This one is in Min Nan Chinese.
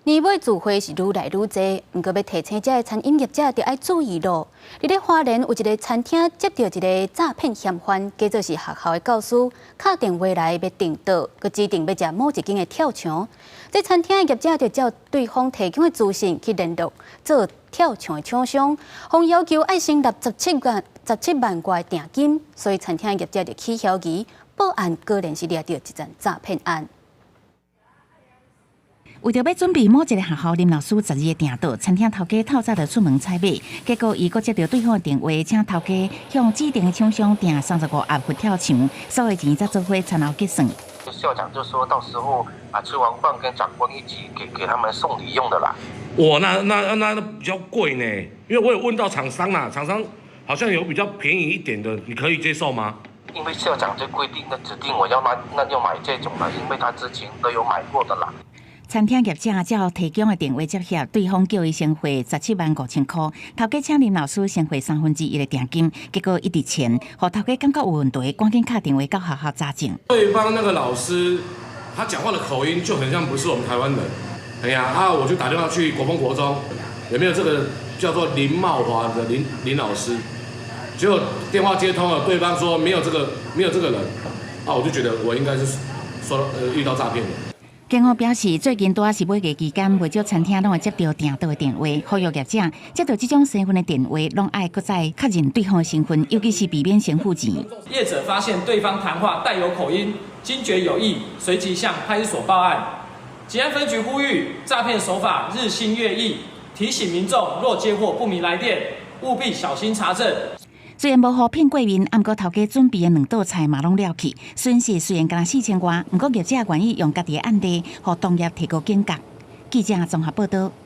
年尾聚會是愈來愈濟，毋過欲提醒遮的餐飲業者著愛注意囉。佇咧花蓮有一个餐廳接著一个詐騙嫌犯，假做是學校的教師，敲電話來欲訂桌，閣指定欲食某一間的跳牆。這餐廳的業者就照對方提供的資訊去聯絡做跳牆的廠商，予人要求愛先納17萬外的訂金，所以餐廳的業者就起嫌疑，報案果然是掠著一樁詐騙案。為著欲準備某一个學校林老師十二个訂桌，餐廳頭家透早就出門採買，結果伊閣接著對方的電話，請頭家向指定的廠商訂35盒佛跳牆，所有錢才做伙餐後結算。校長就說到時候啊，吃完飯跟長官一起給他們送禮用的啦。哇，那比較貴呢，因為我有問到廠商啦，廠商好像有比較便宜一點的，你可以接受嗎？因為校長就規定的指定我要買，那就買這種啦，因為他之前都有買過的啦。餐廳業者照提供的電話接洽，對方叫伊先匯17萬5千箍，頭家請林老師先匯1/3的訂金，結果一直簽，予頭家感覺有問題，趕緊敲電話到學校查證。對方那個老師，他講話的口音就很像不是我們台灣人。哎呀，啊，我就打電話去國豐國中，有沒有這個叫做林茂華的林老師？結果電話接通了，對方說沒有這個，沒有這個人，啊，我就覺得我應該是說遇到詐騙了。警方表示，最近拄仔是尾牙期間，袂少餐廳攏會接著訂桌的電話，呼籲業者接著這種身份的電話，攏愛閣再確認對方的身份，尤其是避免先付錢。業者發現對方談話帶有口音，驚覺有異，隨即向派出所報案。吉安分局呼籲，詐騙手法日新月異，提醒民眾若接獲不明來電，務必小心查證。雖然無予騙過面，毋過頭家準備的兩道菜嘛攏了去，損失雖然干焦4000外，毋過業者願意用家己的案例，予同業提高警覺。記者綜合報導。